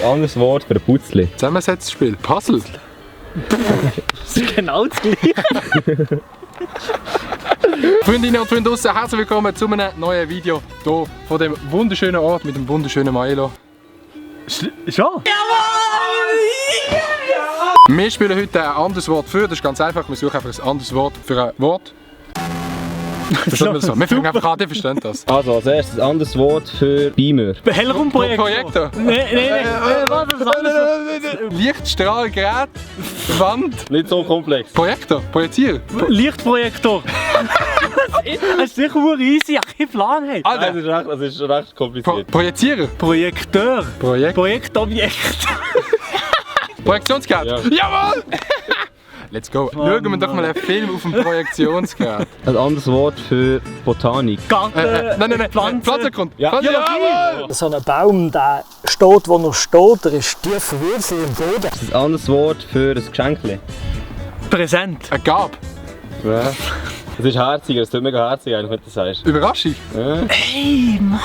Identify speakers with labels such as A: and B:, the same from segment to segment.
A: Ein anderes Wort für ein Putzli.
B: Zusammensetzspiel. Puzzle.
C: Das ist genau das Gleiche.
B: Freundinnen und Freunde draussen, herzlich willkommen zu einem neuen Video hier von dem wunderschönen Ort mit dem wunderschönen Maelo.
C: Schon?
B: Wir spielen heute ein anderes Wort für, das ist ganz einfach, wir suchen einfach ein anderes Wort für ein Wort. Das so. Wir fangen einfach an, ihr versteht das.
A: Also als erstes ein anderes Wort für Beamer.
C: Hellraumprojektor.
B: Projektor.
C: Nein. Warte, das andere.
B: Lichtstrahlgerät, Wand.
A: Nicht so komplex.
B: Projektor, Projizier.
C: Lichtprojektor. Das ist sicher nur easy, ich habe keinen Plan. Hey.
B: Alter.
A: Das ist recht kompliziert.
B: Projizierer.
C: Projekteur. Projektobjekt.
B: Projektionsgerät.
A: Ja.
B: Jawohl! Let's go. Schauen wir doch mal einen Film auf dem Projektionsgerät.
A: Ein anderes Wort für Botanik.
C: Garten.
B: Nein.
C: Pflanze.
B: Pflanzengrund.
A: Ja.
B: Jawohl!
D: So ein Baum, der steht, wo er steht, der ist tief verwurzelt im Boden.
A: Ein anderes Wort für ein Geschenkli.
C: Präsent.
B: Ein Gab.
A: Ja. Das ist herziger, das tut mega herzig eigentlich, wenn du das sagst.
B: Überraschung.
A: Ja.
C: Hey, Mann.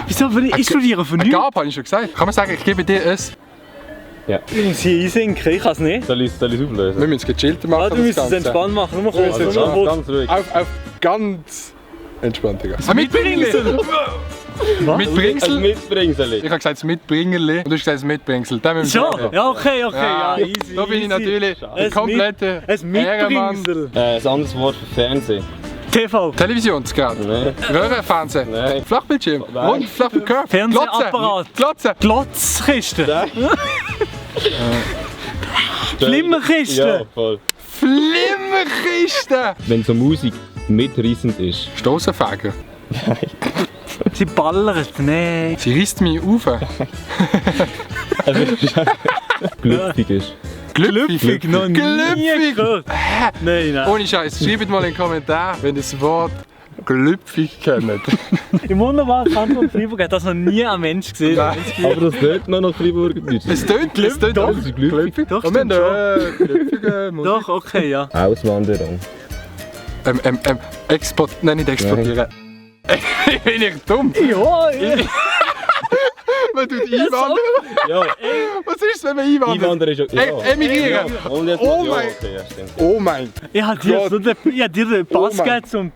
C: Wieso will ich studieren von
B: Ein
C: nichts?
B: Gab, habe ich schon gesagt. Kann man sagen, ich gebe dir es.
C: Ich muss hier einsinken, ich kann es nicht.
A: Soll ich es auflösen?
B: Wir müssen es gechillter machen.
C: Du musst
B: das
C: es
B: Ganze.
C: entspannt machen. Nur kurz.
A: Also, ganz ruhig.
B: Auf ganz entspannt, Digga. Ein Mitbringsel! Mitbringsel?
A: Ein Mitbringsel.
B: Ich habe gesagt, das Mitbringerli und du hast gesagt, das Mitbringsel. Den müssen wir
C: Schon?
B: machen.
C: Ja, okay, ja, easy.
B: Da bin ich
C: easy.
B: natürlich der
C: Ein
B: komplette
C: Ein
B: Ehrenmann.
C: Mitbringsel.
A: Ein anderes Wort für Fernsehen.
C: TV.
B: Televisionsgerät.
A: Nein.
B: Röhrenfernsehen.
A: Nein.
B: Flachbildschirm.
A: Nein.
B: Rund, Flachbildschirm.
C: Fernsehapparat.
B: Glotze.
C: Glotzkiste.
A: Ja.
C: Flimmerkiste.
A: Ja, voll.
B: Flimmerkiste.
A: Wenn so Musik mitreissend ist.
B: Strassenfeger.
C: Sie ballert. Nee.
B: Sie reißt mich auf.
A: Also, glücklich ist.
C: Glüpfig. Noch nie
B: Glüpfig.
C: gehört. Nein.
B: Ohne Scheiß, schreibt mal in den Kommentar, wenn ihr das Wort glüpfig kennt.
C: Im wunderbaren Kanton Freiburg hat das noch nie ein Mensch gesehen.
A: Aber das tönt noch nach Freiburger Deutsch.
B: Es tönt glüpfig.
C: Doch.
A: Das ist glücklich.
C: Doch,
B: Und wir
C: stimmt
B: haben
C: schon.
B: glüpfige Musik.
C: Doch, okay, ja.
A: Auswanderung.
B: Nein, nicht exportieren. Bin ich dumm?
C: Ja,
B: Man tut einwandern.
A: Ja,
B: Was ist es, wenn man einwandert?
A: Einwanderer ist ja.
B: Emigrieren.
A: Ja. Und jetzt
B: Oh
A: ja,
B: mein-
A: okay, ja, stimmt.
B: Oh mein.
C: Ich habe dir,
B: Gott.
C: den Pass
B: Oh
C: gegeben,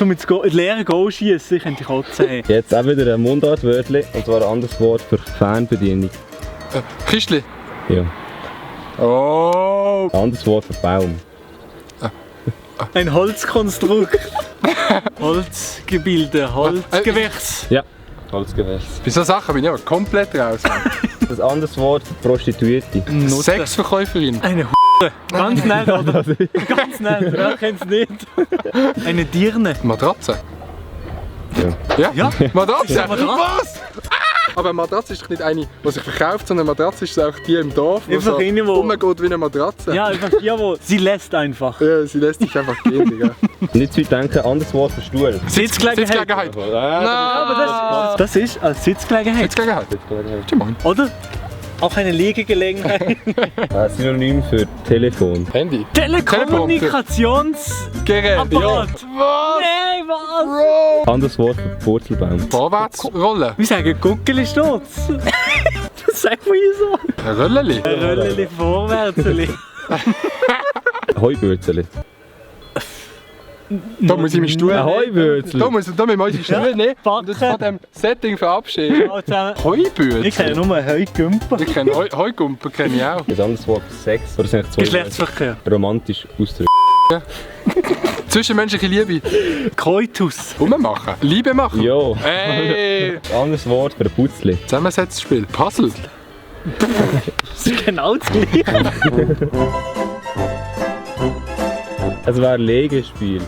C: um ins leere Goal zu schießen. Ich könnte kotzen. Hey.
A: Jetzt auch wieder ein Mundartwörtli, und zwar ein anderes Wort für Fernbedienung.
B: Kistli.
A: Ja.
B: Oh.
A: Ein anderes Wort für Baum.
C: Ein Holzkonstrukt. Holzgebilde, Holzgewächs.
A: Ja. Holzgewächs.
B: Bei so Sachen bin ich aber komplett raus.
A: Ein anderes Wort für Prostituierte.
B: Sexverkäuferin.
C: Eine Ganz schnell, oder? Ganz schnell. Wer kennt es nicht? Eine Dirne.
B: Matratze.
A: Ja.
B: Ja? Matratze?
C: Ja, Matratze.
B: Was? Aber eine Matratze ist doch nicht eine, die sich verkauft, sondern eine Matratze ist auch die im Dorf, die
C: Einfach
B: so
C: eine, wo-
B: rumgeht wie eine Matratze.
C: Ja, einfach die, wo sie lässt einfach.
B: Ja, sie lässt sich einfach gehen, Digga.
A: Nicht zu weit denken, ein anderes Wort für Stuhl.
C: Sitzgelegenheit.
B: Sitzgelegenheit.
C: Aber das ist als Sitzgelegenheit,
B: Sitzgelegenheit.
A: Sitzgelegenheit.
C: oder? Auch eine Liegegelegenheit.
A: Synonym für Telefon.
B: Handy.
C: Telekommunikationsapparat.
B: Gerät. Ja. Was?
C: Nein, was?
A: Anderes Wort für Purzelbaum.
B: Vorwärtsrollen.
C: Wir sagen Guckeli-Sturz. Das sagt man hier so.
B: Ein Rölleli.
C: Ein Rölleli vorwärtseli.
A: Heubürzeli.
B: Da muss ich meinen Stuhl
A: Ein Heubürzeli.
B: Da müssen wir unseren Stuhl nehmen und uns von dem Setting verabschieden. Heubürzeli.
C: Ich kenne nur einen Heugümper.
B: Ich kenne Heugumpen, kenne ich auch.
A: Ein anderes Wort für Sex. Oder sind eigentlich zwei
C: Geschlechtsverkehr.
A: Wörter? Romantisch ausdrücken.
B: Zwischenmenschliche Liebe.
C: Koitus.
B: Rummachen. Liebe machen.
A: Ja.
B: Ey.
A: Ein anderes Wort für ein Putzli.
B: Zusammensetzspiel. Puzzle.
C: Das ist genau das Gleiche.
A: Es wäre ein Legespiel.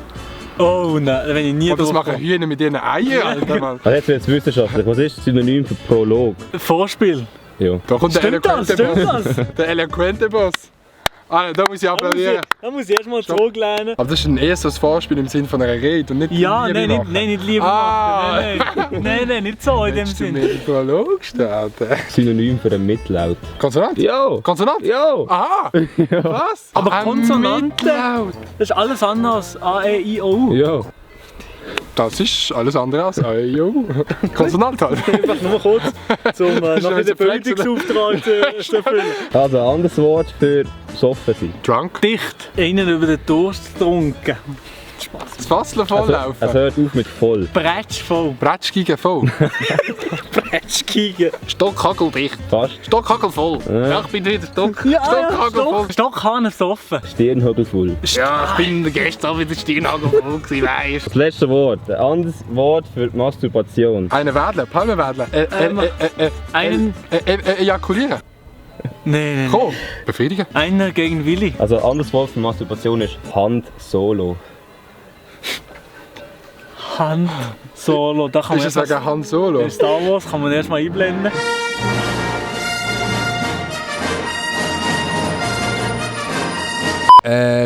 C: Oh nein, wenn ich nie
B: Und das
C: drauf
B: machen Hühner mit ihren Eiern, Alter, Mann.
A: Also jetzt wird es wissenschaftlich. Was ist das Synonym für Prolog?
C: komme. Vorspiel.
A: Ja.
B: Da kommt der
C: Stimmt das?
B: eloquente
C: Stimmt
B: Boss.
C: das?
B: Der eloquente Boss. Ah, da muss ich applaudieren.
C: Da muss ich erstmal zurücklehnen.
B: Aber das ist eher so ein Vorspiel im Sinne von einer Rede und nicht
C: Ja,
B: Liebe
C: nein,
B: machen.
C: nicht Liebe
B: Ah.
C: machen. Nein, nicht so in dem
B: Hättest du
C: Sinn.
B: mir den Prolog starten?
A: Synonym für ein Mitlaut.
B: Konsonant?
A: Ja.
B: Konsonant?
A: Ja.
B: Aha! Was?
C: Aber
B: Ein
C: Konsonanten?
B: Mitlaut.
C: Das ist alles anders als A, E, I, O, U.
A: Ja.
B: Das ist alles andere als jo. Konsonant halt.
C: Einfach nur kurz, um noch
B: schon
C: den
B: wieder
C: Bildungsauftrag zu erfüllen.
A: Also ein anderes Wort für besoffen sein.
B: Drunk.
C: Dicht, einen über den Durst getrunken.
B: Das Fassler volllaufen.
A: Es hört auf mit voll.
C: Bretsch voll.
B: Bretsch gegen voll.
C: Bretsch gegen.
B: Stockhageldicht.
A: Fast.
B: Stockhagelvoll. Ja, ich bin wieder Stockhagelvoll.
C: Stockhahn soffen.
A: Stirnhögel voll.
B: Ja, ich bin gestern wieder Stirnhagelvoll gewesen, weisst.
A: Das letzte Wort. Ein anderes Wort für Masturbation.
B: Eine Wedle, Palmenwedle.
C: Einen.
B: Ejakulieren.
C: Nein.
B: Komm, befriedigen.
C: Einer gegen Willi.
A: Also ein anderes Wort für Masturbation ist Hand Solo.
C: Han Solo. Da kann man
B: Ist es sagen Han Solo?
C: in Star Wars kann man erstmal einblenden.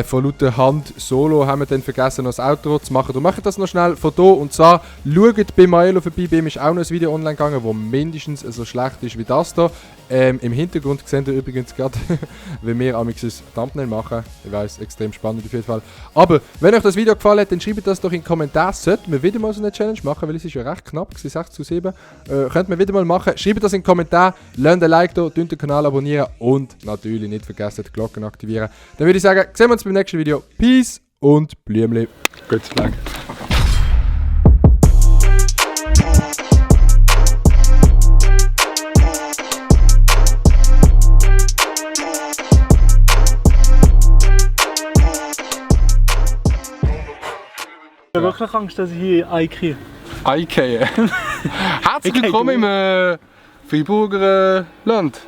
B: Von lauter Hand Solo haben wir dann vergessen, noch das Outro zu machen. Wir machen das noch schnell von hier und zwar schaut bei Maelo vorbei. Bei ihm ist auch noch ein Video online gegangen, das mindestens so schlecht ist wie das hier. Im Hintergrund seht ihr übrigens gerade, wie wir ein Thumbnail machen. Ich weiss, extrem spannend auf jeden Fall. Aber wenn euch das Video gefallen hat, dann schreibt das doch in die Kommentare. Sollten wir wieder mal so eine Challenge machen, weil es ist ja recht knapp, 6:7. Könnt wir wieder mal machen. Schreibt das in die Kommentare, lasst ein Like da, den Kanal abonnieren und natürlich nicht vergessen, die Glocken aktivieren. Dann würde ich sagen, sehen wir uns beim nächsten Video. Peace und Blümli. Gutes Flag.
C: Ich habe wirklich Angst, dass ich hier einkriege.
B: Herzlich willkommen im Freiburger Land.